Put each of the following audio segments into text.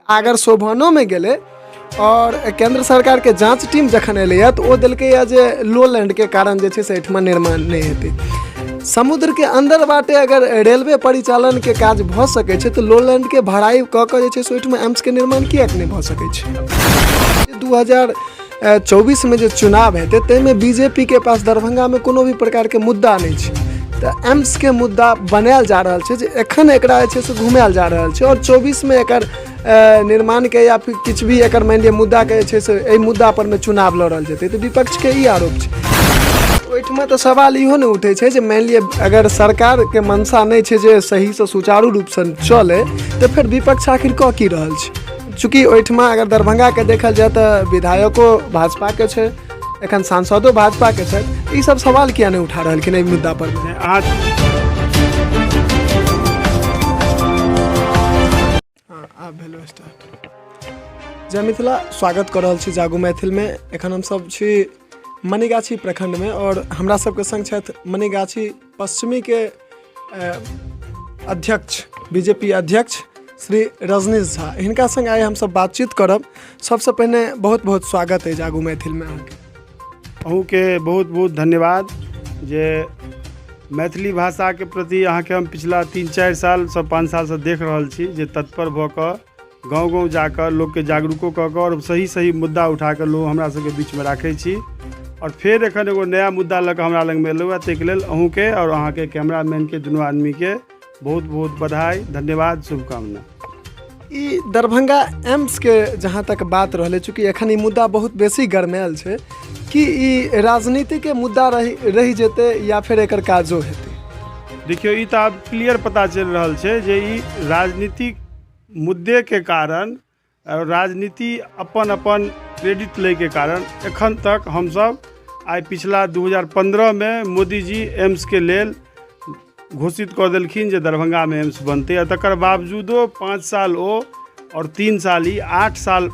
अगर शोभनोमे गेलै आओर केन्द्र सरकारके जाँच टीम जखन एलैए तऽ ओ देलकैए जे लो लैंडके कारण जे छै से एहिठमा निर्माण नहि हेतै। समुद्रके अन्दर बाटे अगर रेलवे परिचालनके काज भऽ सकै छै तऽ लो लैंडके भराइ कऽ कऽ जे छै से ओहिठमा एम्सके निर्माण किएक नहि भऽ सकै छै? 2024मे जे चुनाव हेतै ताहिमे बी जे पी के पास दरभंगामे कोनो भी प्रकारके मुद्दा नहि छै, तऽ एम्सके मुद्दा बनायल जा रहल छै जे एखन एकरा जे छै से घुमायल जा रहल छै आओर 24मे एकर निर्माणके या फिर किछु भी एकर मानि लिअ मुद्दाके जे छै से एहि मुद्दा पर मे चुनाव लड़ल जेतै। तऽ विपक्षके ई आरोप छै। ओहिठमा तऽ सवाल इहो नहि उठै छै जे मानि लिअ अगर सरकारके मंशा नहि छै जे सहीसँ सुचारू रूपसँ चलै तऽ फेर विपक्ष आखिर कऽ की रहल छै? चूँकि ओहिठमा अगर दरभंगाके देखल जाय तऽ विधायको भाजपाके छै, एखन सांसदो भाजपाके छै, ई सब सवाल किया नहि उठा रहलखिन एहि मुद्दा पर? अहाँ आब भेलो स्टार्ट। जय मिथिला, स्वागत कऽ रहल छी जागू मैथिलमे। एखन हमसब छी मणिगाछी प्रखंडमे आओर हमरा सबके संग छथि मणिगाछी पश्चिमीके अध्यक्ष, बीजेपी अध्यक्ष श्री रजनीश झा। हिनका संग आइ हमसब बातचीत करब। सबसँ पहिने बहुत बहुत स्वागत अछि जागू मैथिलमे अहाँके। अहूँके बहुत बहुत धन्यवाद जे मैथिली भाषाके प्रति अहाँके हम पिछला 3-4 सालसँ 5 सालसँ देख रहल छी जे तत्पर भऽ कऽ गाँव गाँव जाकऽ लोकके जागरूको कऽ कऽ आओर सही सही मुद्दा उठा कऽ लोक हमरा सबके बीचमे राखै छी आओर फेर एखन एगो नया मुद्दा लऽ कऽ हमरा लगमे एलहुँ हँ, ताहिके लेल अहूँके आओर अहाँके कैमरामैनके दुनू आदमीके बहुत बहुत बधाई, धन्यवाद, शुभकामना। ई दरभंगा एम्सके जहाँ तक बात रहलै, चूँकि एखन ई मुद्दा बहुत बेसी गरमायल छै, कि ई राजनीतिके मुद्दा रहि रहि जेतै या फेर एकर काजो हेतै? देखियौ, ई तऽ आब क्लियर पता चलि रहल छै जे ई राजनीतिक मुद्देके कारण, राजनीति अपन अपन क्रेडिट लैके कारण एखन तक हमसभ आइ पिछला 2015मे मोदीजी एम्सके लेल घोषित कऽ देलखिन जे दरभंगामे एम्स बनतै, आ तकर बावजूदो 5 साल ओ आओर 3 साल ई 8 साल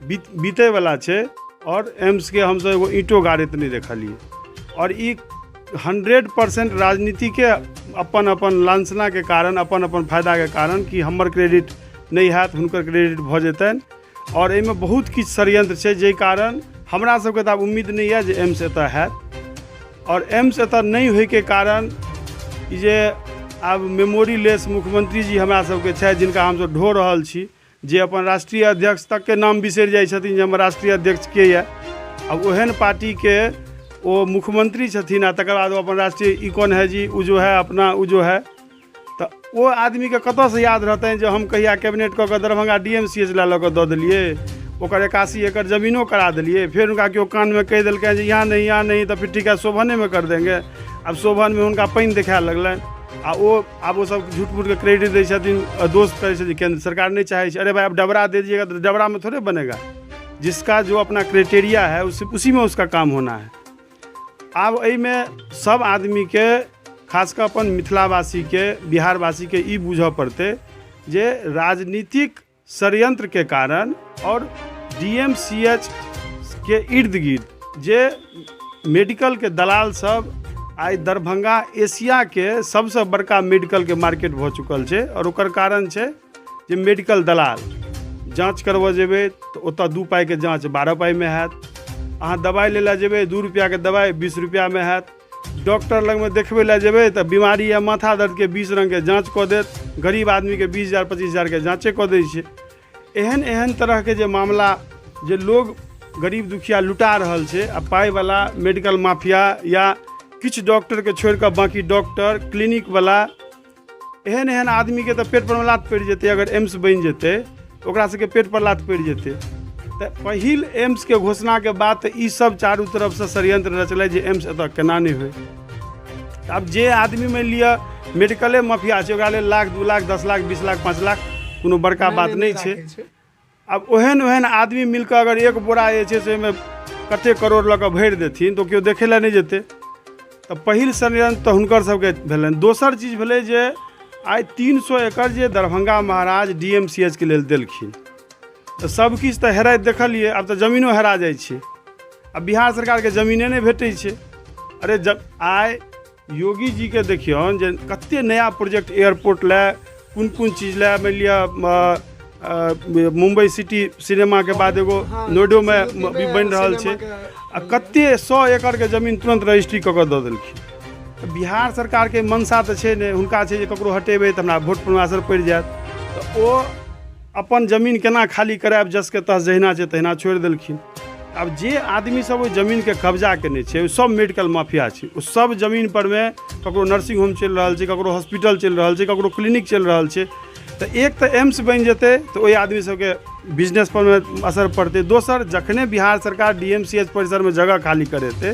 बीतैवला छै आओर एम्सके हमसभ एगो ईंटो गाड़ैत नहि देखलियै। आओर ई 100% राजनीतिके अपन अपन लाञ्छनाके कारण, अपन अपन फायदाके कारण कि हमर क्रेडिट नहि हैत, हुनकर क्रेडिट भऽ जेतनि। आओर एहिमे बहुत किछु षड्यंत्र छै जाहि कारण हमरा सबके तऽ आब उम्मीद नहि यऽ जे एम्स एतऽ हैत। आओर एम्स एतऽ नहि होइके कारण ई जे आब मेमोरी लेस मुख्यमंत्री जी हमरा सबके छथि, जिनका हमसब ढो रहल छी, जे अपन राष्ट्रीय अध्यक्ष तकके नाम बिसरि जाइ छथिन जे हमर राष्ट्रीय अध्यक्ष के यऽ। आब ओहन पार्टीके ओ मुख्यमंत्री छथिन आ तकर बाद ओ अपन राष्ट्रीय ई कौन है जी, उ जो है अपना उ जो है, तऽ ओ आदमीके कतऽसँ याद रहतनि जे हम कहिया कैबिनेट कऽ कऽ Darbhanga D M C H लए लऽ कऽ दऽ देलियै, ओकर 81 एकड़ जमीनो करा देलियै। फेर हुनका केओ कानमे कहि देलकनि जे यहाँ नहीं, यहाँ नहीं, तऽ फिर ठीक है शोभनेमे कर देंगे। आब शोभनमे हुनका पानि देखाए लगलनि आ ओ आब ओ सब झूठ मूठके क्रेडिट दै छथिन, दोष करै छथिन केन्द्र सरकार नहि चाहै छै। अरे भाई, अब डबरा दे दीजिएगा तो डबरा में थोड़े बनेगा, जिसका जो अपना क्राइटेरिया है उसी में उसका काम होना है। आब एहिमे सब आदमीके, खास कऽ अपन मिथिलावासीके, बिहारवासीके ई बुझऽ पड़तै जे राजनीतिक षड्यंत्रके कारण आओर डी एम सी एच के इर्द गिर्द जे मेडिकलके दलाल सब, आइ दरभंगा एशियाके सबसँ बड़का मेडिकलके मार्केट भऽ चुकल छै। आओर ओकर कारण छै जे मेडिकल दलाल, जाँच करबऽ जेबै तऽ ओतऽ 2 पाइके जाँच 12 पाइमे हैत, अहाँ दबाइ लै लए जेबै 2 रुपैआके दबाइ 20 रुपैआमे हैत, डॉक्टर लगमे देखबै लए जेबै तऽ बीमारी या माथा दर्दके 20 रङ्गके जाँच कऽ देत, गरीब आदमीके 20 हजार 25 हजारके जाँचे कऽ दै छै। एहन एहन तरहके जे मामला जे लोग गरीब दुखिया लुटा रहल छै आ पाइवला मेडिकल माफिया या किछु डॉक्टरके छोड़िकऽ बाँकी डॉक्टर क्लिनिकवला एहन एहन आदमीके तऽ पेट परमे लात पड़ि जेतै। अगर एम्स बनि जेतै तऽ ओकरा सबके पेट पर लात पड़ि जेतै। तऽ पहिल एम्सके घोषणाके बाद तऽ ई सब चारू तरफसँ षड्यंत्र रचलै जे एम्स एतऽ केना नहि होइ। तऽ आब जे आदमी मानि लिअ मेडिकले माफिया छै, ओकरा लेल लाख 2 लाख 10 लाख 20 लाख 5 लाख कोनो बड़का बात नहि छै। आब ओहन ओहन आदमी मिलकऽ अगर एक बोरा जे छै से ओहिमे कते करोड़ लऽ कऽ भरि देथिन तऽ केओ देखै लए नहि जेतै। तऽ पहिल षड्यंत्र तऽ हुनकर सबके भेलनि। दोसर चीज भेलै जे आइ 300 एकड़ जे दरभंगा महाराज डी एम सी एच के लेल देलखिन तऽ सब किछु तऽ हेराइत देखलियै, आब तऽ जमीनो हेरा जाइ छै। आब बिहार सरकारके जमीने नहि भेटै छै। अरे जब आइ योगी जीके देखियौन जे कते नया प्रोजेक्ट एयरपोर्ट लए, कोन कोन चीज लए, मानि लिअ मुम्बई सिटी सिनेमाके बाद एगो नोएडोमे भी बनि रहल छै। आ कते 100 एकड़के जमीन तुरन्त रजिस्ट्री कऽ कऽ दऽ देलखिन। तऽ बिहार सरकारके मंशा तऽ छै नहि, हुनका छै जे ककरो हटेबै तऽ हमरा वोट पर असर पड़ि जायत, तऽ ओ अपन जमीन केना खाली करायब, जसके तस जहिना छै तहिना छोड़ि देलखिन। आब जे आदमी सब ओहि जमीनके कब्जा केने छै ओ सब मेडिकल माफिया छै। ओ सब जमीन परमे ककरो नर्सिंग होम चलि रहल छै, ककरो हॉस्पिटल चलि रहल छै, ककरो क्लिनिक चलि रहल छै। तऽ एक तऽ एम्स बनि जेतै तऽ ओहि आदमी सबके बिजनेस परमे असर पड़तै। दोसर, जखने बिहार सरकार डी एम सी एच परिसरमे जगह खाली करेतै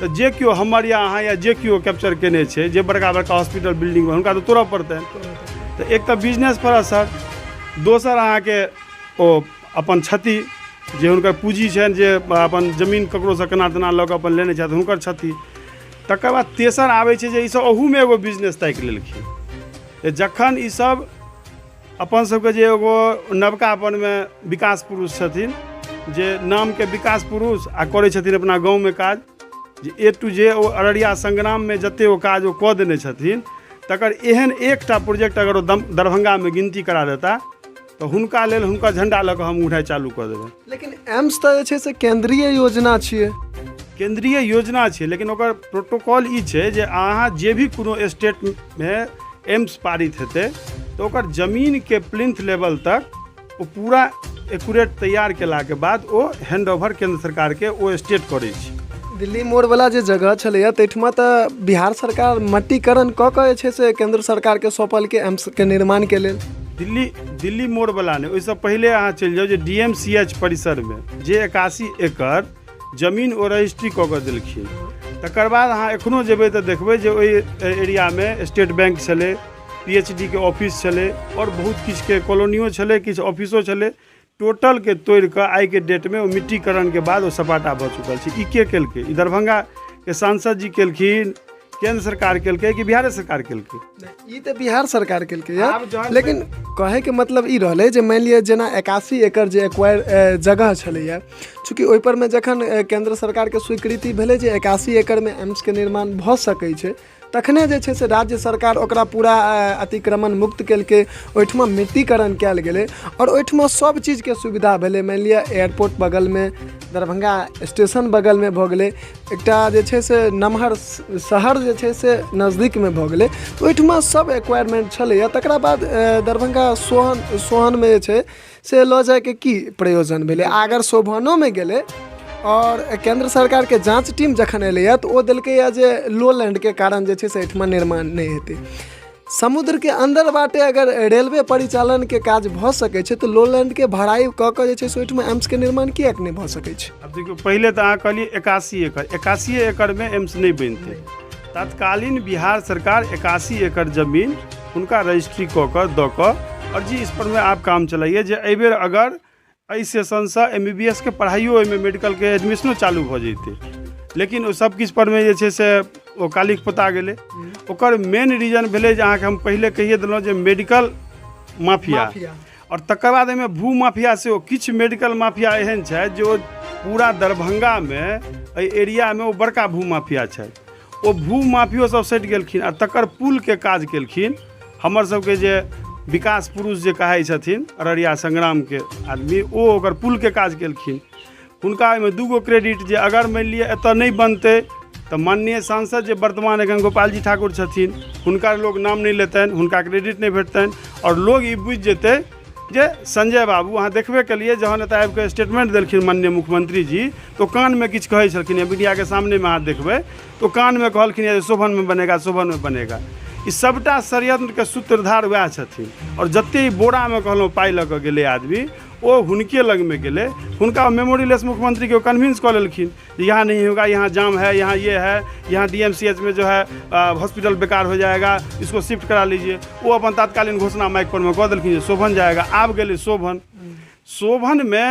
तऽ जे केओ हमर या अहाँ या जे केओ कैप्चर केने छै, जे बड़का बड़का हॉस्पिटल बिल्डिंगमे, हुनका तऽ तोड़ऽ पड़तनि। तऽ एक तऽ बिजनेस पर असर, दोसर अहाँके ओ अपन क्षति, जे हुनकर पूँजी छनि, जे अपन जमीन ककरोसँ केना तेना लऽ कऽ अपन लेने छथि, हुनकर क्षति। तकर बाद तेसर आबै छै जे ईसब अहूमे एगो बिजनेस ताकि लेलखिन। तऽ जखन ईसब अपन सबके जे एगो नवकापनमे विकास पुरुष छथिन, जे नामके विकास पुरुष आ करै छथिन अपना गाँवमे काज, जे ए टू जे ओ अररिया संग्राममे जते ओ काज ओ कऽ देने छथिन, तकर एहन एकटा प्रोजेक्ट अगर ओ दरभंगामे गिनती करा देता तऽ हुनका लेल हुनका झण्डा लऽ कऽ हम उठाइ चालू कऽ देबै। लेकिन एम्स तऽ जे छै से केंद्रीय योजना छियै। केंद्रीय योजना छै, लेकिन ओकर प्रोटोकॉल ई छै जे अहाँ जे भी कोनो स्टेटमे एम्स पारित हेतै तऽ ओकर जमीनके प्लिंथ लेवल तक ओ पूरा एक्यूरेट तैयार केलाके बाद ओ हैंड ओवर केंद्र सरकारके ओ स्टेट करै छै। दिल्ली मोड़वला जे जगह छलैए ताहिठमा तऽ बिहार सरकार मट्टीकरण कऽ कऽ जे छै से केन्द्र सरकारके सौंपलकै एम्सके निर्माणके लेल। दिल्ली मोड़वला नहि, ओहिसँ पहिले अहाँ चलि जाउ जे डी एम सी एच परिसरमे जे 81 एकड़ जमीन ओ रजिस्ट्री कऽ कऽ देलखिन, तकर बाद अहाँ एखनो जेबै तऽ देखबै जे ओहि एरियामे स्टेट बैंक छलै, पी एच डी के ऑफिस छलै, आओर बहुत किछुके कॉलोनियो छलै, किछु ऑफिसो छलै। टोटलके तोड़िकऽ आइके डेटमे ओ मिट्टीकरणके बाद ओ सपाटा भऽ चुकल छै। ई के केलकै? ई दरभंगाके सांसद जी केलखिन, केन्द्र सरकार केलकै कि बिहारे सरकार केलकै? ई तऽ बिहार सरकार केलकै। लेकिन कहैके मतलब ई रहलै जे मानि लिअ जेना 81 एकड़ जे एक्वायर जगह छलैए, चूँकि ओहिपर मे जखन केन्द्र सरकारके स्वीकृति भेलै जे 81 एकड़मे एम्सके निर्माण भऽ सकै छै, तखने जे छै से राज्य सरकार ओकरा पूरा अतिक्रमण मुक्त केलकै, ओहिठमा मिट्टीकरण कयल गेलै आओर ओहिठमा सभ चीजके सुविधा भेलै। मानि लिअ एयरपोर्ट बगलमे, दरभंगा स्टेशन बगलमे भऽ गेलै, एकटा जे छै से नमहर शहर जे छै से नजदीकमे भऽ गेलै, तऽ ओहिठमा सभ रिक्वायरमेन्ट छलैए। तकरा बाद दरभंगा सोहनमे जे छै से लऽ जाइके की प्रयोजन भेलै? अगर शोभनोमे गेलै आओर केन्द्र सरकारके जाँच टीम जखन एलैए तऽ ओ देलकैए जे लो लैंडके कारण जे छै से एहिठमा निर्माण नहि हेतै। समुद्रके अन्दर बाटे अगर रेलवे परिचालनके काज भऽ सकै छै तऽ लो लैंडके भराइ कऽ कऽ जे छै से ओहिठमा एम्सके निर्माण किएक नहि भऽ सकै छै? आब देखियौ, पहिले तऽ अहाँ कहलियै 81 एकड़, 81 एकड़मे एम्स नहि बनितै। तत्कालीन बिहार सरकार 81 एकड़ जमीन हुनका रजिस्ट्री कऽ कऽ दऽ कऽ आओर जी इस पर में आप काम चलाइए, जे एहिबेर अगर एहि सेशनसँ एम बी बी एस के पढ़ाइयो ओहिमे मेडिकलके एडमिशनो चालू भऽ जैतै, लेकिन ओ सब किछु परमे जे छै से ओ कालिख पोता गेलै। ओकर मेन रीजन भेलै जे अहाँके हम पहिले कहिए देलहुँ जे मेडिकल माफिया, आओर तकर बाद एहिमे भू माफिया सेहो, किछु मेडिकल माफिया एहन छथि जे ओ पूरा दरभंगामे एहि एरियामे ओ बड़का भू माफिया छथि। ओ भू माफियो सब सटि गेलखिन आ तकर पुलके काज केलखिन हमर सबके जे विकास पुरुष जे कहाइ छथिन अररिया संग्रामके आदमी, ओ ओकर पुलके काज केलखिन। हुनका ओहिमे दूगो क्रेडिट जे अगर मानि लिअ एतऽ नहि बनतै तऽ माननीय सांसद जे वर्तमान एखन गोपालजी ठाकुर छथिन हुनका लोग नाम नहि लेतनि, हुनका क्रेडिट नहि भेटतनि आओर लोग ई बुझि जेतै जे संजय बाबू अहाँ देखबे केलिए जहन एतऽ आबिकऽ स्टेटमेंट देलखिन माननीय मुख्यमंत्री जी तऽ ओ कानमे किछु कहै छलखिन, मीडियाके सामनेमे अहाँ देखबै तऽ ओ कानमे कहलखिन जे शोभनमे बनेगा, शोभनमे बनेगा। ई सबटा षड्यंत्रके सूत्रधार वएह छथिन आओर जते ई बोरामे कहलहुँ पाइ लऽ कऽ गेलै आदमी ओ हुनके लगमे गेलै, हुनका मेमोरी लेस मुख्यमंत्री के कन्विंस कऽ लेलखिन जे यहाँ नहीं होगा, यहाँ जाम है, यहाँ ये है, यहाँ डी एम सी एच में जो है हॉस्पिटल बेकार हो जाएगा, इसको शिफ्ट करा लीजिए। ओ अपन तात्कालीन घोषणा माइक पर में कऽ देलखिन जे शोभन जाएगा। आब गेलै शोभन, शोभनमे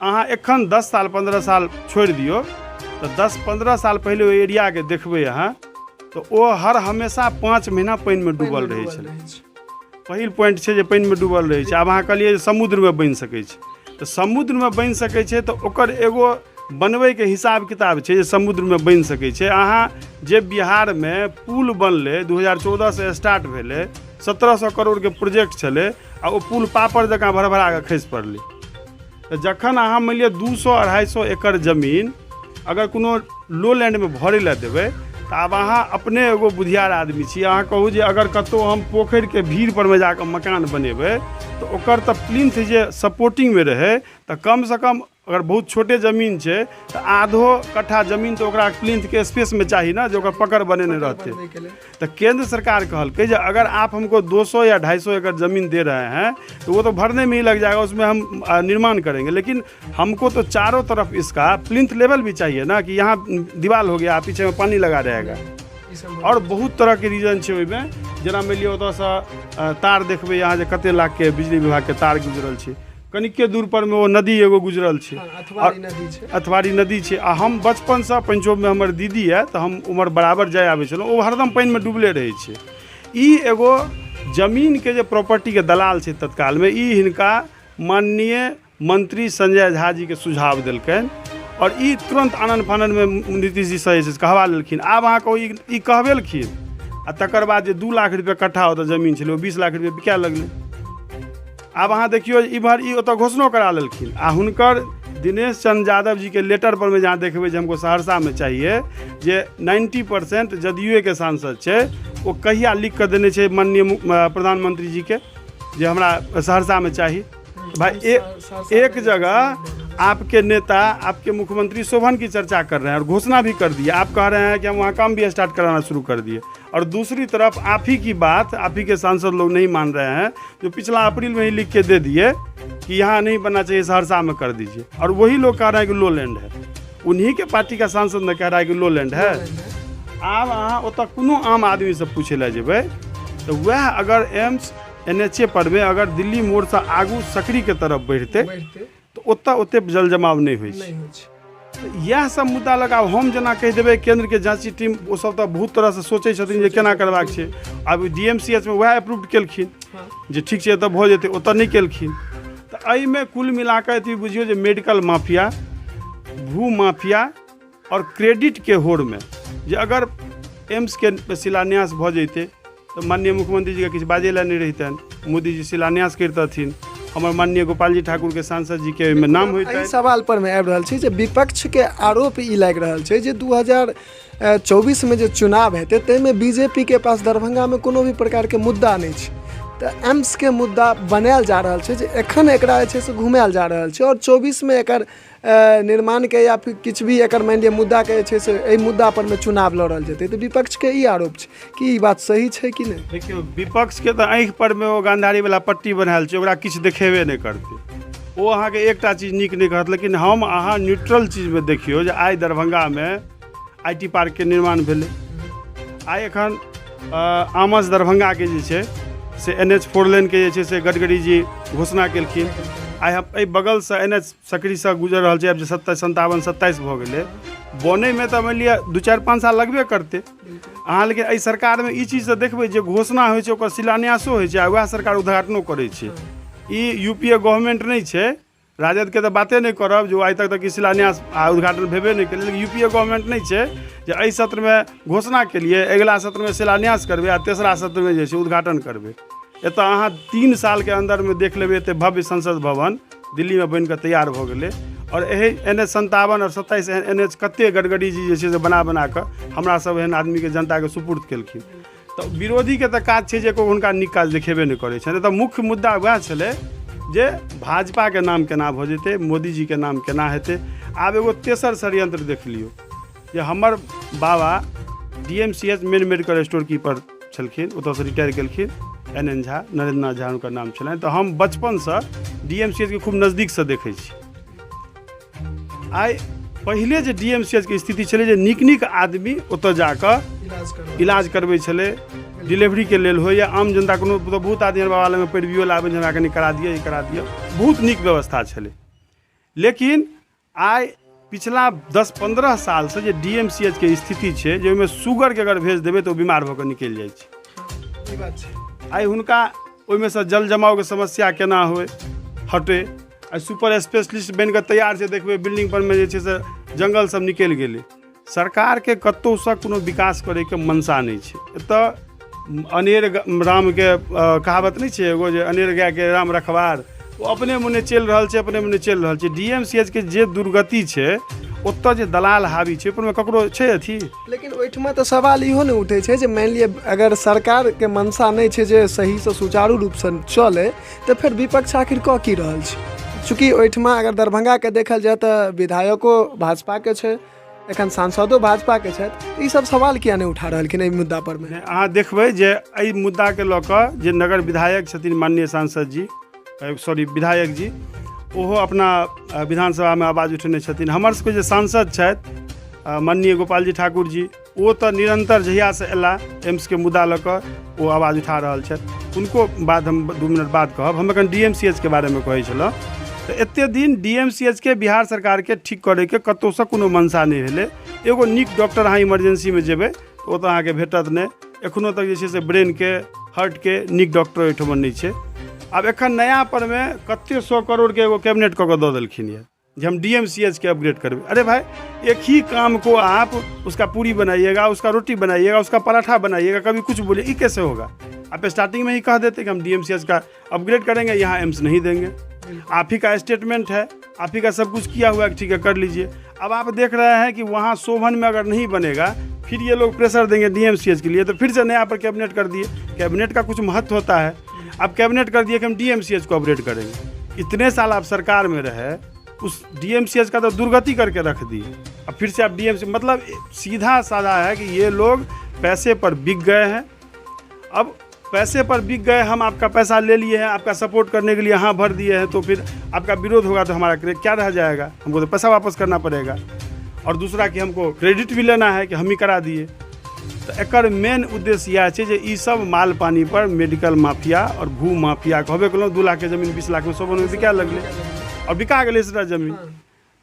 अहाँ एखन 10 साल 15 साल छोड़ि दियौ तऽ 10-15 साल पहिले ओहि एरियाके देखबै अहाँ तऽ ओ हर हमेशा 5 महीना पानिमे डूबल रहै छलै। पहिल पॉइंट छै जे पानिमे डूबल रहै छै। आब अहाँ कहलियै जे समुद्रमे बनि सकै छै, तऽ समुद्रमे बनि सकै छै तऽ ओकर एगो बनबैके हिसाब किताब छै जे समुद्रमे बनि सकै छै। अहाँ जे बिहारमे पुल बनलै 2014 से स्टार्ट भेलै, 1700 करोड़के प्रोजेक्ट छलै, आ ओ पुल पापड़ जकाँ भरभरा कऽ खसि पड़लै। तऽ जखन अहाँ मानि लिअ 200 250 एकड़ जमीन अगर कोनो लो लैंडमे भरै लए देबै, तऽ आब अहाँ अपने एगो बुधियार आदमी छी, अहाँ कहू जे अगर कतहु हम पोखरिके भीड़ परमे जाकऽ मकान बनेबै तऽ ओकर तऽ प्लिंथ जे सपोर्टिंगमे रहै, तऽ कमसँ कम अगर बहुत छोटे जमीन छै तऽ आधो कट्ठा जमीन तऽ ओकरा प्लिंथके स्पेसमे चाही ने, जे ओकर पकड़ बनेने रहतै। तऽ केंद्र सरकार कहलकै जे अगर आप हमको 200 या 250 एकड़ जमीन दे रहे हैं तो वो तो भरने में ही लग जाएगा, उसमें हम निर्माण करेंगे, लेकिन हमको तो चारों तरफ इसका प्लिंथ लेवल भी चाहिए ना, कि यहाँ दीवार हो गया, पीछे में पानी लगा रहेगा। आओर बहुत तरहके रीजन छै ओहिमे। जेना मानि लिअ ओतऽसँ तार देखबै अहाँ जे कते लाखके बिजली विभागके तार गुजरल छै, कनिके दूर परमे ओ नदी एगो गुजरल छै, अथवारी नदी छै। आ हम बचपनसँ पंचोबमे हमर दीदी यऽ, तऽ हम उमहर बराबर जाय आबै छलहुँ, ओ हरदम पानिमे डूबले रहै छै। ई एगो जमीनके जे प्रॉपर्टीके दलाल छै तत्कालमे, ई हिनका माननीय मंत्री संजय झा जीके सुझाव देलकनि आओर ई तुरन्त आनन फाननमे नीतीश जीसँ जे छै से कहबा लेलखिन। आब अहाँ कहू, ई कहबेलखिन आ तकर बाद जे 2 लाख रुपए कट्ठा ओतऽ जमीन छलै, ओ 20 लाख रुपए बिकाए लगलै। आब अहाँ देखियौ, इम्हर ई ओतऽ घोषणो करा लेलखिन आ हुनकर दिनेश चंद्र यादव जीके लेटर पर मे जहाँ देखबै जे हमको सहरसामे चाहिए, जे 90% जदयूएके सांसद छै, ओ कहिया लिख कऽ देने छै माननीय प्रधानमंत्री जीके जे हमरा सहरसामे चाही? भाई, एक जगह आपके नेता, आपके मुख्यमंत्री शोभन की चर्चा कर रहे हैं और घोषणा भी कर दी, आप कह रहे हैं कि हम वहाँ काम भी स्टार्ट कराना शुरू कर दिए, और दूसरी तरफ आप ही की बात आप ही के सांसद लोग नहीं मान रहे हैं, जो पिछला अप्रैल में ही लिख के दे दिए कि यहाँ नहीं बनना चाहिए, सहरसा में कर दीजिए, और वही लोग कह रहे हैं कि लो लैंड है। उन्हीं के पार्टी का सांसद ने कह रहा है कि लो लैंड है। आब अहाँ ओतऽ कोनो आम आदमीसँ पूछै लए जेबै तऽ वएह अगर एम्स एन एच ए परमे अगर दिल्ली मोड़सँ आगू सकरीके तरफ बढ़ितै तऽ ओतऽ ओते जल जमाव नहि होइ छै। इएह सब मुद्दा लऽ कऽ आब हम जेना कहि देबै, केन्द्रके जाँची टीम ओ सब तऽ बहुत तरहसँ सोचै छथिन जे केना करबाक छै। आब डी एम सी एच मे वएह अप्रूव केलखिन जे ठीक छै, एतऽ भऽ जेतै, ओतऽ नहि केलखिन। तऽ एहिमे कुल मिलाकऽ एतबी बुझियौ जे मेडिकल माफिया, भू माफिया आओर क्रेडिटके होड़मे जे अगर एम्सके शिलान्यास भऽ जैतै तऽ माननीय मुख्यमंत्री जीके किछु बाजै लए नहि रहितनि, मोदीजी शिलान्यास करितथिन, हमर माननीय गोपालजी ठाकुरके सांसद जीके ओहिमे नाम होइतनि। एहि सवाल पर मे आबि रहल छी जे विपक्षके आरोप ई लागि रहल छै जे 2024 मे जे चुनाव हेतै ताहिमे बीजेपीके पास दरभंगामे कोनो भी प्रकारके मुद्दा नहि छै, तऽ एम्सके मुद्दा बनायल जा रहल छै जे एखन एकरा जे छै से घुमायल जा रहल छै आओर 24मे एकर निर्माणके या फिर किछु भी एकर मानि लिअ मुद्दाके जे छै से एहि मुद्दा परमे चुनाव लड़ल जेतै। तऽ विपक्षके ई आरोप छै कि ई बात सही छै कि नहि? देखियौ, विपक्षके तऽ आँखि परमे ओ गांधारी वाला पट्टी बनायल छै, ओकरा किछु देखेबे नहि करतै। ओ अहाँके एकटा चीज नीक नहि कहत। लेकिन हम अहाँ न्यूट्रल चीजमे देखियौ जे आइ दरभंगामे I T पार्कके निर्माण भेलै, आइ एखन आमस दरभंगाके जे छै से एन एच फोर लेनके जे छै से गडकरी जी घोषणा केलखिन। आइ हम एहि बगलसँ एन एच सकरीसँ गुजरि रहल छै, आब जे 27 57 27 भऽ गेलै, बनैमे तऽ मानि लिअ 2 4 5 साल लगबे करतै अहाँ। लेकिन एहि सरकारमे ई चीज तऽ देखबै जे घोषणा होइ छै, ओकर शिलान्यासो होइ छै आ वएह सरकार उद्घाटनो करै छै। E U P A government नहि छै, राजदके तऽ बाते नहि करब जे आइ तक तऽ किछु शिलान्यास आ उद्घाटन भेबे नहि केलै। लेकिन यू पी ए गवर्नमेंट नहि छै जे एहि सत्रमे घोषणा केलियै, अगिला सत्रमे शिलान्यास करबै आ तेसरा सत्रमे जे छै उद्घाटन करबै। एतऽ अहाँ 3 सालके अन्दरमे देख लेबै, एते भव्य संसद भवन दिल्लीमे बनि कऽ तैयार भऽ गेलै। आओर एहि एन एच 57 आओर 27 एन एच कते गडकरी जी जे छै से बना बना कऽ हमरा सब एहन आदमीके जनताके सुपुर्द केलखिन। तऽ विरोधीके तऽ काज छै जे कोइ हुनका नीक काज देखेबे नहि करै छनि। तऽ मुख्य मुद्दा वएह छलै जे भाजपाके नाम केना भऽ जेतै, मोदीजीके नाम केना हेतै। आब एगो तेसर षड्यंत्र देख लियौ जे हमर बाबा D M C H main medical store keeper छलखिन, ओतऽसँ रिटायर केलखिन, एन एन झा, नरेन्द्र नाथ झा हुनकर नाम छलनि। तऽ हम बचपनसँ डी एम सी एच के खूब नजदीकसँ देखै छी। आइ पहिले जे डी एम सी एच के स्थिति छलै जे नीक नीक आदमी ओतऽ जाकऽ इलाज करबै छलै, डिलीवरीके लेल होइ या आम जनता, कोनो बहुत आदमी हमर बाबा लगमे पैरवियो लए आबै जे हमरा कनि करा दिअ, ई करा दिअ, बहुत नीक व्यवस्था छलै। लेकिन आइ पिछला 10-15 सालसँ जे डी एम सी एच के स्थिति छै जे ओहिमे शुगरके अगर भेज देबै तऽ ओ बीमार भऽ कऽ निकलि जाइ छै। ई बात छै। आइ हुनका ओहिमे सँ जल जमावके समस्या केना होइ हटै, आइ सुपर स्पेशलिस्ट बनि कऽ तैयार छै। देखबै बिल्डिंग परमे जे छै से जंगल सब निकलि गेलै। सरकारके कतहुसँ कोनो विकास करैके मंशा नहि छै। एतऽ अनेर रामके कहावत नहि छै एगो जे अनेर गायके राम रखवार, ओ अपने मोने चलि रहल छै, अपने मोने चलि रहल छै। डी एम सी एच के जे दुर्गति छै, ओतऽ जे दलाल हावी छै, ओहिपरमे ककरो छै अथी। लेकिन ओहिठमा तऽ सवाल इहो ने उठै छै जे मानि लिअ अगर सरकारके मंशा नहि छै जे सहीसँ सुचारू रूपसँ चलै, तऽ फेर विपक्ष आखिर कऽ की रहल छै? चूँकि ओहिठमा अगर दरभंगाके देखल जाय तऽ विधायको भाजपाके छै, एखन सांसदो भाजपाके छथि, ई सब सवाल किया नहि उठा रहलखिन एहि मुद्दा पर मे? अहाँ देखबै जे एहि मुद्दाके लऽ कऽ जे नगर विधायक छथिन, माननीय सांसद जी, सॉरी, विधायक जी, ओहो अपना विधानसभामे आवाज उठेने छथिन। हमर सबके जे सांसद छथि माननीय गोपालजी ठाकुर जी, ओ तऽ निरन्तर जहियासँ अयलाह एम्सके मुद्दा लऽ कऽ ओ आवाज उठा रहल छथि। हुनको बात हम 2 मिनट बाद कहब। हम एखन डी एम सी एच के बारेमे कहै छलहुँ। तऽ एते दिन डी एम सी एच के बिहार सरकारके ठीक करैके कतहुसँ कोनो मंशा नहि भेलै। एगो नीक डॉक्टर अहाँ इमरजेंसीमे जेबै तऽ ओतऽ अहाँके भेटत नहि। एखनो तक जे छै से ब्रेनके, हार्टके नीक डॉक्टर ओहिठमा नहि छै। आब एखन नया परमे कते 100 करोड़के एगो कैबिनेट कऽ कऽ दऽ देलखिन यऽ जे हम डी एम सी एच के अपग्रेड करबै। अरे भाई, एक ही काम को आप उसका पूरी बनाइएगा, उसका रोटी बनाइएगा, उसका पराठा बनाइएगा, कभी कुछ बोलिए, ये कैसे होगा? आप स्टार्टिंग में ही कह देते कि हम डी एम सी एच का अपग्रेड करेंगे, यहाँ एम्स नहीं देंगे। आप ही का स्टेटमेंट है, आप ही का सब कुछ किया हुआ है, ठीक है, कर लीजिए। अब आप देख रहे हैं कि वहाँ शोभन में अगर नहीं बनेगा फिर ये लोग प्रेशर देंगे डी एम सी एच के लिए, तो फिर से नया पर कैबिनेट कर दिए। कैबिनेट का कुछ महत्व होता है। अब कैबिनेट कर दिए कि हम डी एम सी एच को अपग्रेड करेंगे। इतने साल आप सरकार में रहे, उस डी एम सी एच का तो दुर्गति करके रख दिए, अब फिर से आप डी एम सी, मतलब सीधा साधा है कि ये लोग पैसे पर बिक गए हैं। अब पैसे पर बिक गए, हम आपका पैसा ले लिए हैं, आपका सपोर्ट करने के लिए हाँ भर दिए हैं, तो फिर आपका विरोध होगा तो हमारा क्या रह जाएगा? हमको तो पैसा वापस करना पड़ेगा। और दूसरा कि हमको क्रेडिट भी लेना है कि हम ही करा दिए। तऽ एकर मेन उद्देश्य इएह छै जे ई सब माल पानी पर मेडिकल माफिया और भू माफिया कहबे केलहुँ, 2 लाखके जमीन 20 लाखमे शोभनमे बिकाए लगलै आओर बिका गेलै सबटा जमीन।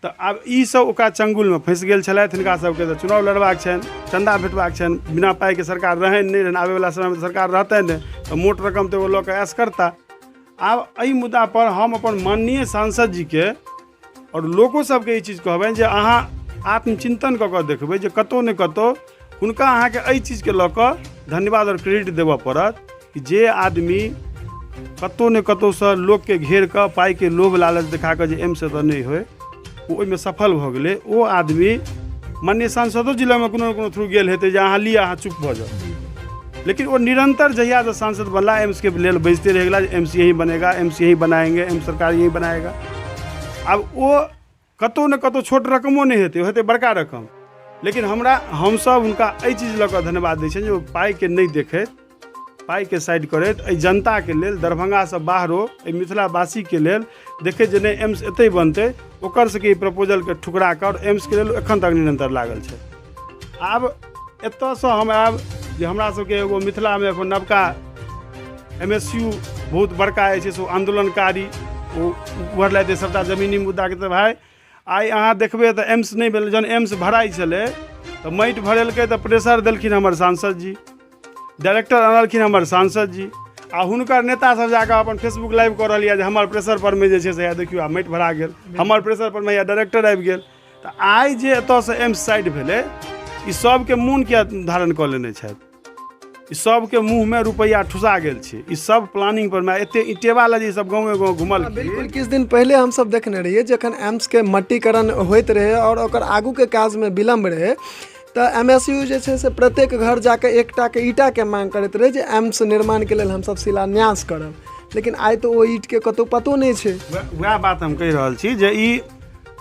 तऽ आब ई सब ओकरा चंगुलमे फँसि गेल छलथि। हिनका सबके तऽ चुनाव लड़बाक छनि, चन्दा भेटबाक छनि, बिना पाइके सरकार रहनि नहि रहनि, आबैवला समयमे सरकार रहतनि नहि, तऽ मोट रकम तऽ ओ लऽ कऽ ऐश करता। आब एहि मुद्दापर हम अपन माननीय सांसद जीके आओर लोको सबके ई चीज कहबनि जे अहाँ आत्मचिन्तन कऽ कऽ देखबै जे कतहु ने कतहु हुनका अहाँके एहि चीजके लऽ कऽ धन्यवाद आओर क्रेडिट देबऽ पड़त कि जे आदमी कतहु ने कतहुसँ लोकके घेर कऽ पाइके लोभ लालच देखा कऽ जे एम्स एतऽ नहि होइ, ओ ओहिमे सफल भऽ गेलै। ओ आदमी माननीय सांसदो जी लगमे कोनो ने कोनो थ्रू गेल हेतै जे अहाँ लिअ, अहाँ चुप भऽ जाउ। लेकिन ओ निरन्तर जहियासँ सांसद बनला एम्सके लेल बजिते रहि गेला जे एम्स यहीं बनेगा, एम्स यहीं बनाएंगे, एम्स सरकार यहीं बनाएगा। आब ओ कतहु ने कतहु छोट रकमो नहि हेतै, हेतै बड़का रकम। लेकिन हमसब हुनका एहि चीज लऽ कऽ धन्यवाद दै छियनि जे ओ पाइके नहि देखैत, पाइके साइड करैत एहि जनताके लेल, दरभंगासँ बाहरो एहि मिथिलावासीके लेल देखैत जे नहि एम्स एतहि बनतै, ओकर सबके ई प्रपोजलके ठुकरा कऽ आओर एम्सके लेल एखन तक निरन्तर लागल छै। आब एतऽसँ हम आयब जे हमरा सबके एगो मिथिलामे एगो नवका एम एस यू बहुत बड़का जे छै से ओ आन्दोलनकारी ओ उभरलथि सबटा जमीनी मुद्दाके। तऽ भाय आइ अहाँ देखबै तऽ एम्स नहि भेलै, जहन एम्स भराइ छलै तऽ माटि भरेलकै तऽ प्रेशर देलखिन हमर सांसद जी, डायरेक्टर अनलखिन हमर सांसद जी, आ हुनकर नेता सब जाकऽ अपन फेसबुक लाइव कऽ रहल यऽ जे हमर प्रेशर परमे जे छै से देखियौ आब माटि भरा गेल, हमर प्रेशर परमे हैया डायरेक्टर आबि गेल। तऽ आइ जे एतऽसँ एम्स साइड भेलै, ई सबके मोन किया धारण कऽ लेने छथि? ई सबके मुँहमे रुपैआ ठुसा गेल छै। ई सब प्लानिंग पर मे एते ईटेबा लए जे ई सब गाँवे गाँव घुमल। बिल्कुल, किछु दिन पहिले हमसब देखने रहियै जखन एम्सके मट्टीकरण होइत रहै आओर ओकर आगूके काजमे विलम्ब रहै तऽ एम एस यू जे छै से प्रत्येक घर जाकऽ एकटाके ईटाके माँग करैत रहै जे एम्स निर्माणके लेल हमसब शिलान्यास करब, लेकिन आइ तऽ ओ ईटके कतहु पतो नहि छै। वएह बात हम कहि रहल छी जे ई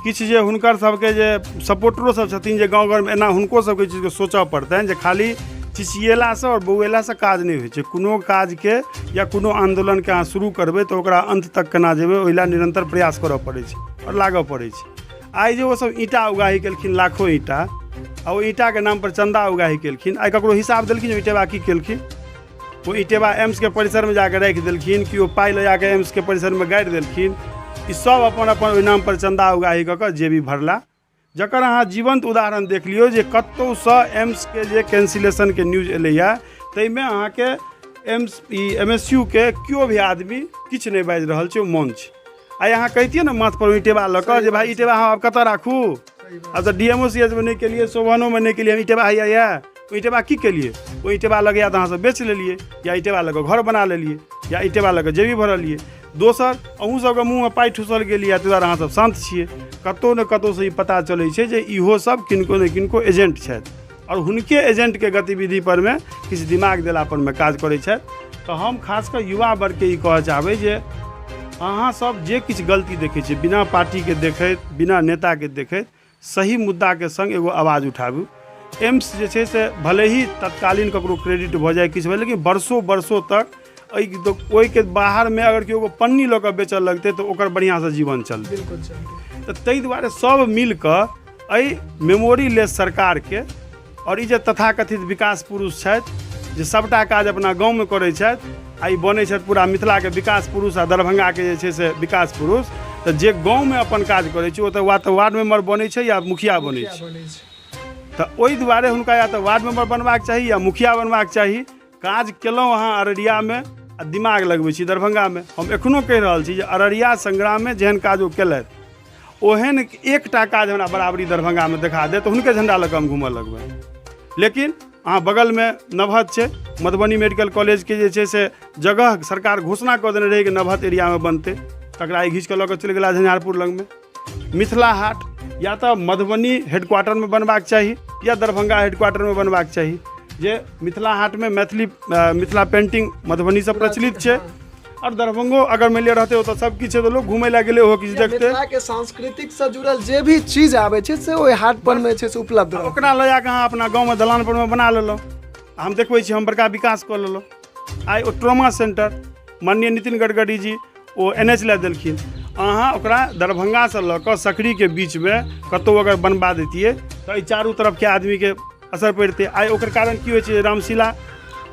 किछु जे हुनकर सबके जे सपोर्टरो सब छथिन जे गाँव घरमे एना, हुनको सबके चीजके सोचऽ पड़तनि जे खाली चिचिएलासँ आओर बौएलासँ काज नहि होइ छै। कोनो काजके या कोनो आन्दोलनके अहाँ शुरू करबै तऽ ओकरा अन्त तक केना जेबै ओहि लए निरन्तर प्रयास करऽ पड़ै छै आओर लागऽ पड़ै छै। आइ जे ओसब ईंटा उगाही केलखिन, लाखो ईंटा, आ ओ ईंटाके नामपर चन्दा उगाही केलखिन, आइ ककरो हिसाब देलखिन जे ईंटेबा की केलखिन? ओ ईंटेबा एम्सके परिसरमे जाकऽ राखि देलखिन कि ओ पाइ लऽ जाकऽ एम्सके परिसरमे गाड़ि देलखिन? ई सब अपन अपन ओहि नामपर चन्दा उगाही कऽ कऽ जेबी भरला, जकर अहाँ जीवन्त उदाहरण देख लियौ जे कतहुसँ एम्सके जे कैंसिलेशनके न्यूज एलैए ताहिमे अहाँके AIIMS E M S U के केओ भी आदमी किछु नहि बाजि रहल छै, ओ मौन छै। आइ अहाँ कहितियै ने माथ पर ईंटेबा लऽ कऽ जे भाइ ईंटेबा हम आब कतऽ राखू, आब तऽ D M O C H मे नहि केलियै, शोभनोमे नहि केलियै, हम ईंटेबा हैया यऽ। ओ ईटेबा की केलियै? ओ ईटेबा लगैया तऽ अहाँसभ बेच लेलियै, या ईटेबा लऽ कऽ घर बना लेलियै, या ईटेबा लऽ कऽ जेबी भरलियै। दोसर, अहूँ सबके मुँहमे पाइ ठुसल गेल यऽ, ताहि दुआरे अहाँसभ शान्त छियै। कतहु ने कतहुसँ ई पता चलै छै जे इहो सब किनको ने किनको एजेंट छथि, आओर हुनके एजेंटके गतिविधि परमे किछु दिमाग देला परमे काज करै छथि। तऽ हम खास कऽ युवा वर्गके ई कहऽ चाहबै जे अहाँ सब जे किछु गलती देखै छियै, बिना पार्टीके देखैत, बिना नेताके देखैत, सही मुद्दाके सङ्ग एगो आवाज उठाबू। एम्स जे छै से भले ही तत्कालीन ककरो क्रेडिट भऽ जाय, किछु भऽ, लेकिन बरसों बरसों तक एहि ओहिके बाहरमे अगर केओ एगो पन्नी लऽ कऽ बेचऽ लगतै तऽ ओकर बढ़िआँसँ जीवन चलतै। बिल्कुल चलतै। तऽ ताहि दुआरे सब मिल कऽ एहि मेमोरी लेस सरकारके, आओर ई जे तथाकथित विकास पुरुष छथि जे सभटा काज अपना गाँवमे करै छथि, आ ई बनै छथि पूरा मिथिलाके विकास पुरुष आ दरभंगाके जे छै से विकास पुरुष, तऽ जे गाँवमे अपन काज करै छै ओ तऽ वा तऽ वार्ड मेम्बर बनै छै या मुखिया बनै छै। तऽ ओहि दुआरे हुनका या तऽ वार्ड मेम्बर बनबाक चाही या मुखिया बनबाक चाही। काज केलहुँ अहाँ अररियामे आ दिमाग लगबै छी दरभंगामे। हम एखनो कहि रहल छी जे अररिया संग्राममे जेहन काज ओ केलथि ओहन एकटा काज हमरा बराबरी दरभंगामे देखा देत तऽ हुनके झण्डा लऽ कऽ हम घूमऽ लगबै। लेकिन अहाँ बगलमे नवहत छै, मधुबनी मेडिकल कॉलेजके जे छै से जगह सरकार घोषणा कऽ देने रहै कि नवहत एरियामे बनतै, तकरा ई घीच कऽ लऽ कऽ चलि गेला झंझारपुर लगमे। मिथिला हाट या तऽ मधुबनी हेडक्वार्टरमे बनबाक चाही या दरभंगा हेडक्वार्टरमे बनबाक चाही। जे मिथिला हाटमे मैथिली मिथिला पेन्टिंग मधुबनीसँ प्रचलित छै, आओर दरभंगो अगर मानि लिअ रहतै ओतऽ सब किछु छै तऽ लोक घुमै लए गेलै, ओहो किछु देखतै। मिथिलाके सांस्कृतिक से जुड़ल जे भी चीज आबै छै से ओहि हाट पर मे छै से उपलब्ध रहत। ओकरा लऽ जाकऽ अहाँ अपना गाँवमे दलान परमे बना लेलहुँ, हम देखबै छी हम बड़का विकास कऽ लेलहुँ। आइ ओ ट्रॉमा सेंटर माननीय Nitin Gadkari ji O N H लए देलखिन, अहाँ ओकरा दरभंगासँ लऽ कऽ सकरीके बीचमे कतहु अगर बनबा दैतियै तऽ एहि चारू तरफके आदमीके असर पड़ितै। आइ ओकर कारण की होइ छै, रामशिला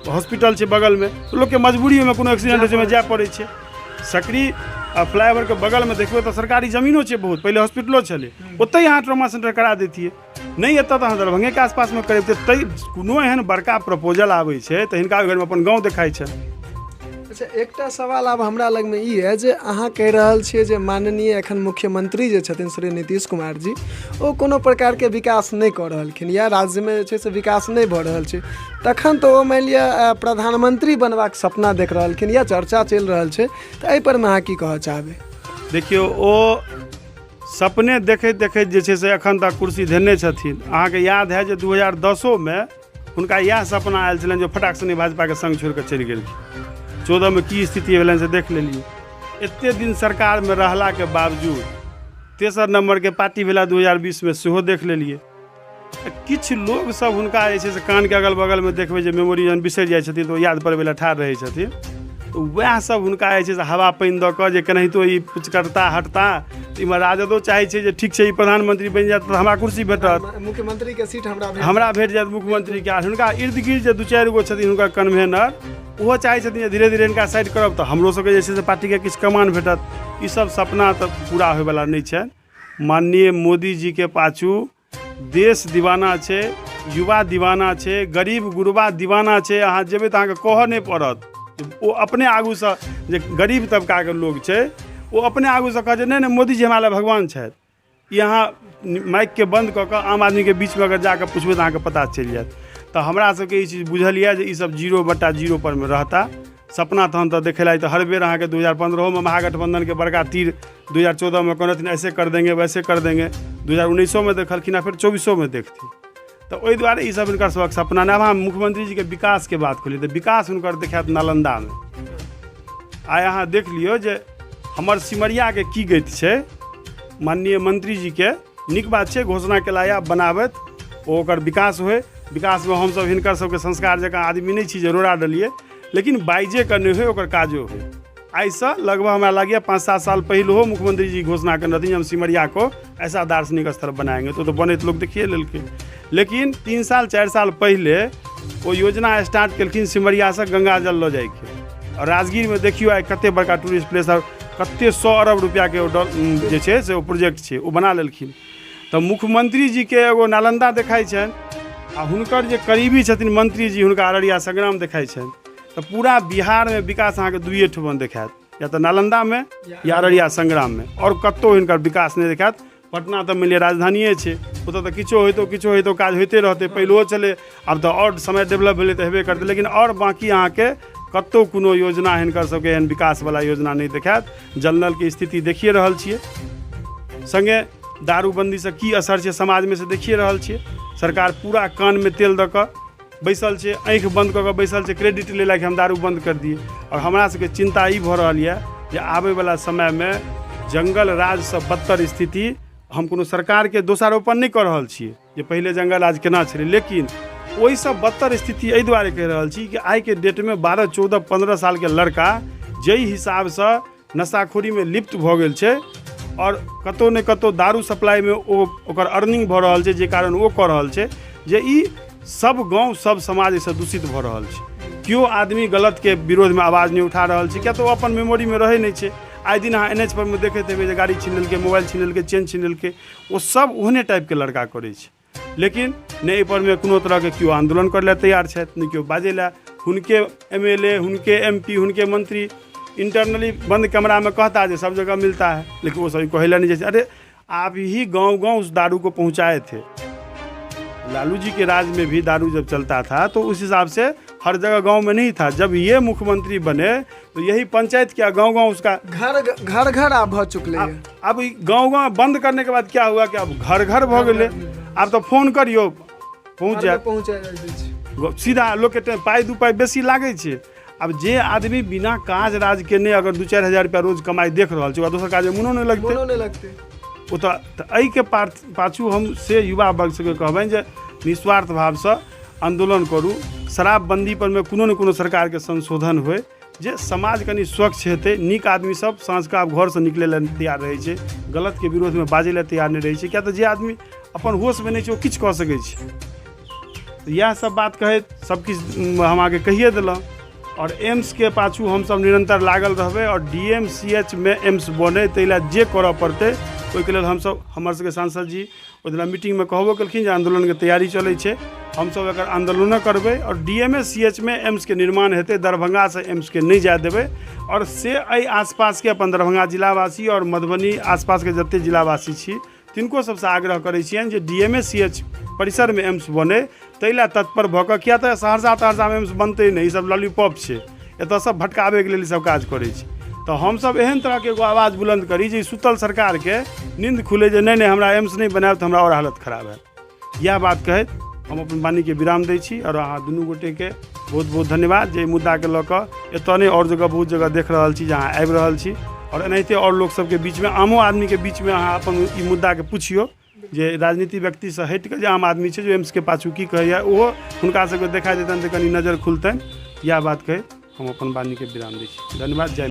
हॉस्पिटल छै बगलमे, लोकके मजबूरीमे कोनो एक्सीडेंट होइ छै ओहिमे जाय पड़ै छै। सकरी आ फ्लाईओवरके बगलमे देखबै तऽ सरकारी जमीनो छै बहुत, पहिले हॉस्पिटलो छलै, ओतहि अहाँ ट्रॉमा सेंटर करा दैतियै। नहि एतऽ तऽ अहाँ दरभंगेके आसपासमे करेबतै। तै कोनो एहन बड़का प्रपोजल आबै छै तऽ हिनका घरमे अपन गाँव देखाइ छनि। अच्छा, एकटा सवाल आब हमरा लगमे ई है जे अहाँ कहि रहल छियै जे माननीय एखन मुख्यमंत्री जे छथिन श्री नीतीश कुमार जी, ओ कोनो प्रकारके विकास नहि कऽ रहलखिन या राज्यमे जे छै से विकास नहि भऽ रहल छै, तखन तऽ ओ मानि लिअ प्रधानमंत्री बनबाक सपना देख रहलखिन या चर्चा चलि रहल छै, तऽ एहिपर मे अहाँ की कहऽ चाहबै? देखियौ, ओ सपने देखैत देखैत जे छै से एखन तक कुर्सी धेने छथिन। अहाँके याद है जे 2010मे हुनका इएह सपना आयल छलनि जे फटाक सनी भाजपाके संग छोड़ि कऽ चलि गेलखिन। 14मे की स्थिति भेलनि से देख लेलियै। एते दिन सरकारमे रहलाके बावजूद तेसर नम्बरके पार्टी भेला 2020मे, सेहो देख लेलियै। किछु लोग सब हुनका जे छै से कानके अगल बगलमे देखबै जे मेमोरी जहन बिसरि जाइ छथिन तऽ ओ याद पड़बै लए ठाढ़ रहै छथिन, तऽ वएह सब हुनका जे छै से हवा पानि दऽ कऽ जे केनाहितो ई पुचकरता हटता। इमहर राजदो चाहै छै जे ठीक छै ई प्रधानमंत्री बनि जायत तऽ हमरा कुर्सी भेटत, मुख्यमंत्री के सीट हमरा भेट जायत मुख्यमंत्री के। आ हुनका इर्द गिर्द जे 2-4 गो छथिन हुनकर कन्वेनर, ओहो चाहै छथिन जे धीरे धीरे हिनका साइड करब तऽ हमरो सबके जे छै से पार्टीके किछु कमान भेटत। ई सब सपना तऽ पूरा होइवला नहि छनि। माननीय मोदी जी के पाछू देश दीवाना छै, युवा दीवाना छै, गरीब गुरबा दीवाना छै। अहाँ जेबै तऽ अहाँके कहऽ नहि पड़त, ओ अपने आगूसँ जे गरीब तबकाके लोक छै ओ अपने आगूसँ कहत जे नहि नहि मोदी जी हमरा लए भगवान छथि। ई अहाँ माइकके बन्द कऽ कऽ आम आदमीके बीचमे अगर जाकऽ पुछबै तऽ अहाँके पता चलि जायत। तऽ हमरा सबके ई चीज बुझल यऽ जे ई सब 0/0 पर मे रहता। सपना तहन तऽ देखै लायक तऽ हर बेर अहाँके 2015मे महागठबंधनके बड़का तीर 2014मे कहने रहथिन ऐसे कर देंगे वैसे कर देंगे, 2019मे देखलखिन आ फेर 24मे देखथिन। तऽ ओहि दुआरे ई सब हिनकर सबक सपना नहि। आब अहाँ मुख्यमंत्री जीके विकासके बात खोलियै तऽ विकास हुनकर देखायत नालन्दामे। आइ अहाँ देख लियौ जे हमर सिमरियाके की गति छै। माननीय मंत्री जीके नीक बात छै घोषणा केला या बनाबथि, ओ ओकर विकास होइ। विकासमे हमसब हिनकर सबके संस्कार जकाँ आदमी नहि छी जे रोड़ा डलियै, लेकिन बाइजे कऽ नहि होइ, ओकर काजो होइ। आइसँ लगभग हमरा लागैए 5-7 साल पहिलहो मुख्यमंत्री जी घोषणा केने रहथिन जे हम सिमरिया को ऐसा दार्शनिक स्थल बनाएंगे, तो बनैत लोक देखिए लेलकै। लेकिन 3 साल 4 साल पहिले ओ योजना स्टार्ट केलखिन सिमरियासँ गंगा जल लऽ जाइके। आओर राजगीरमे देखियौ आइ कते बड़का टूरिस्ट प्लेस आओर कते 100 अरब रुपैआके ओ जे छै से ओ प्रोजेक्ट छै ओ बना लेलखिन। तऽ मुख्यमंत्री जीके एगो नालन्दा देखाइ छनि आ हुनकर जे करीबी छथिन मंत्री जी हुनका अररिया संग्राम देखाइ छनि। तऽ पूरा बिहारमे विकास अहाँके दुइए ठमन देखायत, या तऽ नालन्दामे या अररिया संग्राममे, आओर कतहु हिनकर विकास नहि देखायत। पटना तऽ मानि लिअ राजधानिए छै, ओतऽ तऽ किछो होइतो किछो होइतो काज होइते रहतै। पहिलुओ छलै, आब तऽ आओर समय डेवलप भेलै तऽ हेबे करतै, लेकिन आओर बाँकी अहाँके कतहु कोनो योजना हिनकर सबके एहन विकासवला योजना नहि देखायत। जल नलके स्थिति देखिए रहल छियै, सङ्गे दारूबन्दीसँ की असर छै समाजमे से देखिए रहल छियै। सरकार पूरा कानमे तेल दऽ कऽ बैसल छै, आँखि बन्द कऽ कऽ बैसल छै क्रेडिट लै लए कि हम दारू बन्द कर दिए। आओर हमरा सबके चिन्ता ई भऽ रहल यऽ जे आबैवला समयमे जङ्गल राजसँ बदतर स्थिति, हम कोनो सरकारके दोषारोपण नहि कऽ रहल छियै जे पहिले जङ्गल राज केना छलै, लेकिन ओहिसँ बदतर स्थिति एहि दुआरे कहि रहल छी कि आइके डेटमे 12 14 15 सालके लड़का जाहि हिसाबसँ नशाखोरीमे लिप्त भऽ गेल छै आओर कतहु ने कतहु दारू सप्लाइमे ओ ओकर अर्निंग भऽ रहल छै, जे कारण ओ कऽ रहल छै जे ई सब गाँव सब समाज एहिसँ दूषित भऽ रहल छै। केओ आदमी गलतके विरोधमे आवाज नहि उठा रहल छै, किया तऽ ओ अपन मेमोरीमे रहै नहि छै। आइ दिन अहाँ एन एच पर मे देखैत हेबै जे गाड़ी छीन लेलकै, मोबाइल छीन लेलकै, चेन छीन लेलकै, ओ सब ओहने टाइपके लड़का करै छै। लेकिन नहि एहिपर मे कोनो तरहके केओ आन्दोलन करै लए तैयार छथि, नहि केओ बाजै लए। हुनके एम एल ए, हुनके एम पी, हुनके मंत्री इंटरनली बंद कमरा में कहता जे सब जगह मिलता है, लेकिन वो सब कहै लए नहीं जाइ छै। अरे आप ही गाँव गाँव उस दारू को पहुँचाए थे। लालू जी के राज में भी दारू जब चलता था तो उस हिसाब से हर जगह गांव में नहीं था। जब ये मुख्यमंत्री बने तो यही पंचायत क्या गांव गांव उसका घर घर घर आब भऽ चुकलै। अब गांव गांव बंद करने के बाद क्या हुआ कि अब घर घर भऽ गेलै। आब तऽ फोन करियौ पहुँच जायत, पहुँच सीधा लोकके पाइ 2 पाइ बेसी लागै छै। आब जे आदमी बिना काज राज केने अगर 2-4 हजार रुपया रोज कमाइ देख रहल छै, ओकरा दोसर काजमे मोनो नहि लगतै, मोनो नहि लगतै ओ तऽ। एहिके पाछू हम से युवा वर्ग सबके कहबनि जे निस्वार्थ भावसँ आन्दोलन करू, शराबबन्दी परमे कोनो ने कोनो सरकारके संशोधन होइ जे समाज कनि स्वच्छ हेतै। नीक आदमी सब साँझके आब घरसँ निकलै लए तैयार रहै छै, गलतके विरोधमे बाजै लए तैयार नहि रहै छै, किया तऽ जे आदमी अपन होशमे नहि छै ओ किछु कऽ सकै छै। इएह सब बात कहैत सबकिछु हम अहाँके कहिए देलहुँ। आओर एम्सके पाछू हमसब निरन्तर लागल रहबै आओर डी एम सी एच मे एम्स बनै ताहि लए जे करऽ पड़तै ओहिके लेल हमसब, हमर सबके सांसद जी ओहि दिना मीटिंगमे कहबो केलखिन जे आन्दोलनके तैयारी चलै छै, हमसब एकर आन्दोलनो करबै आओर D M A C H मे एम्सके निर्माण हेतै, दरभंगासँ एम्सके नहि जाय देबै। आओर से एहि आसपासके अपन दरभंगा जिलावासी आओर मधुबनी आसपासके जते जिलावासी छी तिनको सबसँ आग्रह करै छियनि जे D M A C H परिसरमे एम्स बनै ताहि लए तत्पर भऽ कऽ, किया तऽ सहरसा तहरसामे एम्स बनतै नहि, ईसब लॉलीपॉप छै, एतऽ सब भटकाबैके लेल ईसब काज करै छै। तऽ हमसब एहन तरहके एगो आवाज बुलन्द करी जे सुतल सरकारके नींद खुलै जे नहि नहि हमरा एम्स नहि बनायब तऽ हमरा आओर हालत खराब हैत। इएह बात कहैत हम अपन वाणीके विराम दै छी आओर अहाँ दुनू गोटेके बहुत बहुत धन्यवाद जे एहि मुद्दाके लऽ कऽ एतऽ नहि आओर जगह बहुत जगह देख रहल छी जे अहाँ आबि रहल छी आओर एनाहिते आओर लोक सबके बीचमे आमो आदमीके बीचमे अहाँ अपन ई मुद्दाके पुछियौ जे राजनीति व्यक्तिसँ हटिकऽ जे आम आदमी छै जे एम्सके पाछू की कहैए ओहो हुनका सबके देखाइ देतनि तऽ कनि नजर खुलतनि। इएह बात कहैत हम अपन वाणीके विराम दै छी। धन्यवाद। जय।